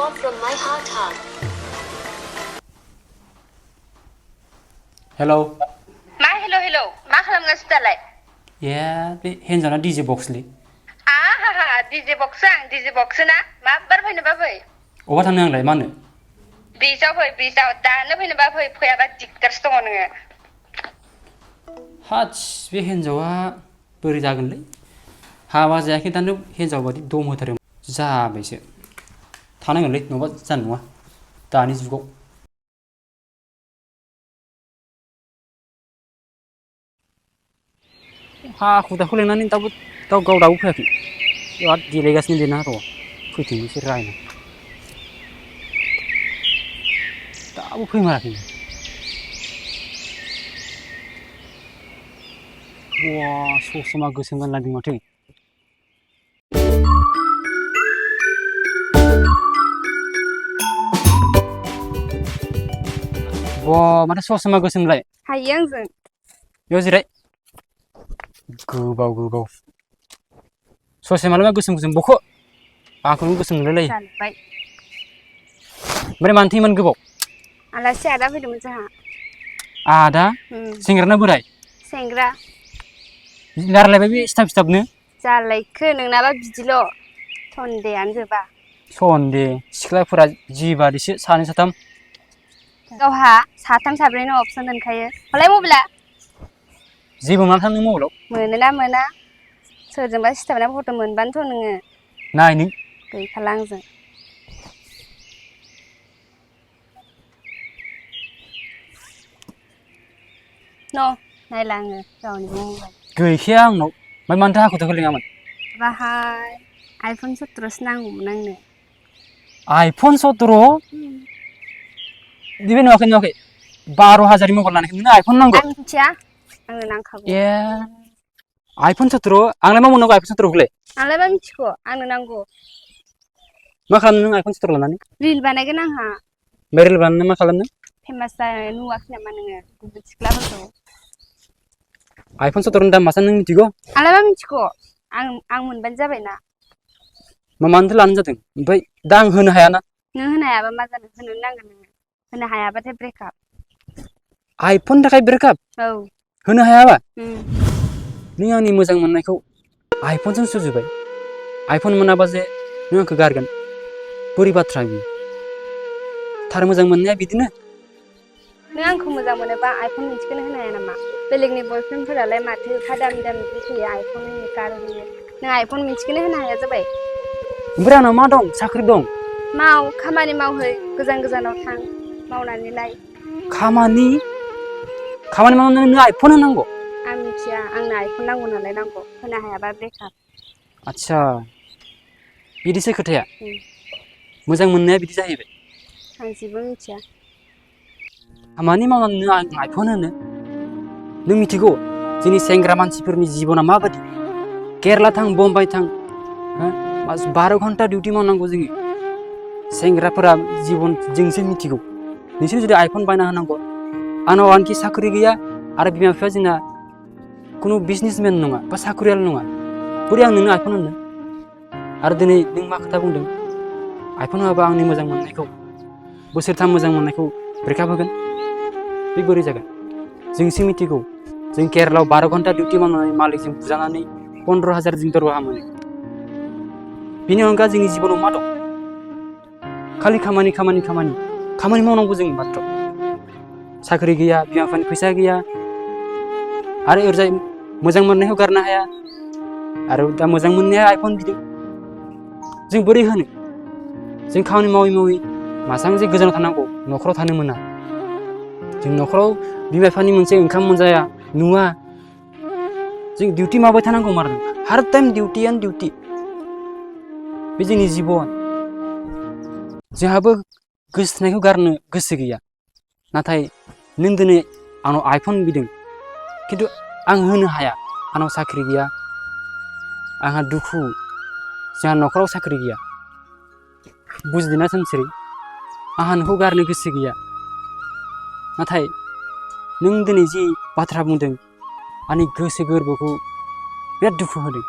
love from my heart hug. Hello. मा hello मा खालामगासिनो दालाय? ए बे हिन्जावना DJ बक्सलै। आहा DJ बक्स आं DJ बक्स ना माबार फैनोबा फै। अबा थांनो आंलाय मा होनो? ब्रिजाव फै ब्रिजाव दानो फैनोबा फैयाबा दिगदारसो दङ नोङो। हात्स बे हिन्जावा बोरै जागोनलै हाबा जायाखै दानो हिन्जाव बादि दम होथारो जाबायसो थानांगोनलै नङाबा जानाय नङा दानि जुगाव। हाखु दाखु लेंनानै गाव दाबो फैयाखै बिराद देलायगासिनो लेना र' फैथों एसे रायनो दाबो फैमाराखै वा ससमा गोसोम गानलांदों माथो वा माथो ससमा गोसोमलाय हायो आंजों बेयाव जिराय गोबाव ससमालाय मा गोसोम बख' आंखौनो गोसोम नुलायलायो जानबाय ओमफ्राय मानोथो इमान गोबाव आलासि आदा फैदोंमोन जोंहा आदा सेंग्राना बोराय सेंग्रा गारलायबाय बे सिथाबनो जालायखो नोंनाबा बिदिल' सन्देयानो जोबा सन्दे सिख्लाफोरा जिबादिसो सानै साथाम गावहा साथाम साब्रैनि अपसन दोनखायो हलाय मबाइला जेबो मोना थांनो मबाइलाव मोनोना मोना सोरजोंबा सिथाबनाय फट' मोनबानोथ' नोङो नाय नों गैखाला आंजों नायला आङो रावनिबो मबाइल गैखाया आंनाव ओमफ्राय मानोथो हाखु दाखु लिङामोन बाहाय आइफन 17सो नांगौमोन आंनो आइफन 17 दिबे नुवाखै 12,000 मबाइल लानायखौ नोंनो आइफन नांगौ आं मिथिया आंनो नांखागौ ए आइफन 17 आंलाय मा मोननांगौ आइफन 17 खौलाय आंलाय मा मिथिगौ आंनो नांगौ मा खालामनो नों आइफन 17 लानानै रिल बानायगोन आंहा बे रिल बानायनानै मा खालामनो फेमास जानो नुवाखै नामा नोङो गुबुन सिख्लाफोरखौ आइफन 17 नि दामासा नों मिथिगौ आंलाय मा मिथिगौ आं मोनबानो जाबायना मानोथो लानो जादों ओमफ्राय दा आं होनो हायाना नों होनो हायाबा मा जानो होनो नांगोन नोङो होनो हायाबाथाय ब्रेकआप आइफननि थाखाय ब्रेकआप औ होनो हायाबा नों आंनि मोजां मोननायखौ आइफनजों सुजुबाय आइफन मोनाबा जे नों आंखौ गारगोन बोरै बाथ्रा बियो थार मोजां मोननाया बिदिनो नों आंखौ मोजां मोनोबा आइफन मोनसेखौनो होनो हाया नामा बेलेगनि बयफ्रेन्डफोरालाय माथो एफा दामि होयो आइफन होयो कार होयो नों आइफन मोनसेखौनो होनो हाया जाबाय ओमफ्राय आंनाव मा दं साख्रि दं माव खामानि मावहै गोजानाव थां मावनानै लाय खामानि मावनानै नों आइफन होनांगौ आं मिथिया आंनो आइफन नांगौ नालाय नांगौ होनो हायाबा ब्रेकआप आच्छा बिदिसो खोथाया मोजां मोननाया बिदि जाहैबाय आं जेबो मिथिया खामानि मावनानै नों आं आइफन होनो नों मिथिगौ जोंनि सेंग्रा मानसिफोरनि जिबना माबादि केरेला थां बम्बाइ थां 12 घन्टा डिउटि मावनांगौ जोङो सेंग्राफोरा जिबन जोंसो मिथिगौ नोंसोर जुदि आइफन बायना होनांगौ आंनाव आनखि साख्रि गैया आरो बिमा बिफाया जोंना खुनु बिजनेसमेन नङा बा साख्रियाल नङा बोरै आं नोंनो आइफन होनो आरो दिनै नों मा खोथा बुंदों आइफन होआबा आंनि मोजां मोननायखौ बोसोरथाम मोजां मोननायखौ ब्रेकआप होगोन बे बोरै जागोन जोंसो मिथिगौ जों केरेलायाव 12 घन्टा डिउटि मावनानै मालिकजों बुजानानै 15,000 जों दरमाहा मोनो बेनि अनगा जोंनि जिबनाव मा दं खालि खामानि मावनांगौ जों माथ्र साख्रि गैया बिमा बिफानि फैसा गैया आरो ओरैजाय मोजां मोननायखौ गारनो हाया आरो दा मोजां मोननाया आइफन बिदों जों बोरै होनो जों खामानि मावै मासां जे गोजानाव थानांगौ न'खराव थानो मोना जों न'खराव बिमा बिफानि मोनसे ओंखाम मोनजाया नुवा जों डिउटि मावबाय थानांगौ मारदों हार टाइम डिउटियानो डिउटि बे जोंनि जिबन जोंहाबो गोसोथोनायखौ गारनो गोसो गैया नाथाय नों दिनै आंनाव आइफन बिदों खिन्थु आं होनो हाया आंनाव साख्रि गैया आंहा दुखु जोंहा न'खराव साख्रि गैया बुजिदोंना सोमस्रि आंहा नोंखौ गारनो गोसो गैया नाथाय नों दिनै जि बाथ्रा बुंदों आंनि गोसो गोरबोखौ बिराद दुखु होदों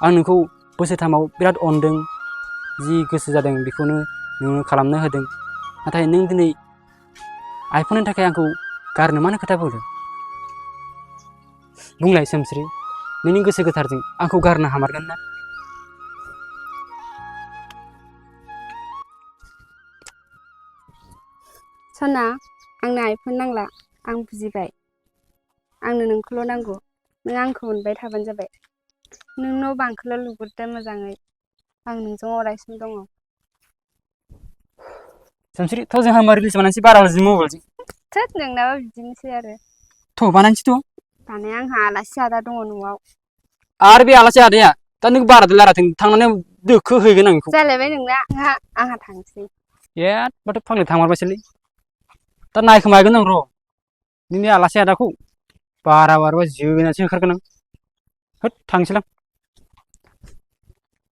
आं नोंखौ बोसोरथामाव बिराद अनदों जि गोसो जादों बेखौनो नोङो खालामनो होदों नाथाय नों दिनै आइफननि थाखाय आंखौ गारनो मानो खोथा बुंदों बुंलाय सोमस्रि नोंनि गोसो गोथारजों आंखौ गारनो हामारगोन ना सना आंनो आइफन नांला आं बुजिबाय आंनो नोंखौल' नांगौ नों आंखौ अनबाय थाबानो जाबाय नों न' बांखौल' लुगुरदो मोजाङै आं नोंजों अरायसम दङ सोमस्रि थ' जोंहा मा रिलिज बानायनोसै बारा जि मबाइलजों थोद नोंनाबा बिदिनोसै आरो थ' बानायनोसै थ' दानिया आंहा आलासि आदा दङ न'आव आरो बे आलासि आदाया दा नों बाराद्राय लाराथों थांनानै दोखो हैगोन आं बेखौ जालायबाय नोंना आंहा थांसै ए माथो फाग्लि थांमारबायसोलै दा नायखोमाहैगोन आं र' नोंनि आलासि आदाखौ बारा बारबा जोगोनासो होखारगोन आं होद थांसैलां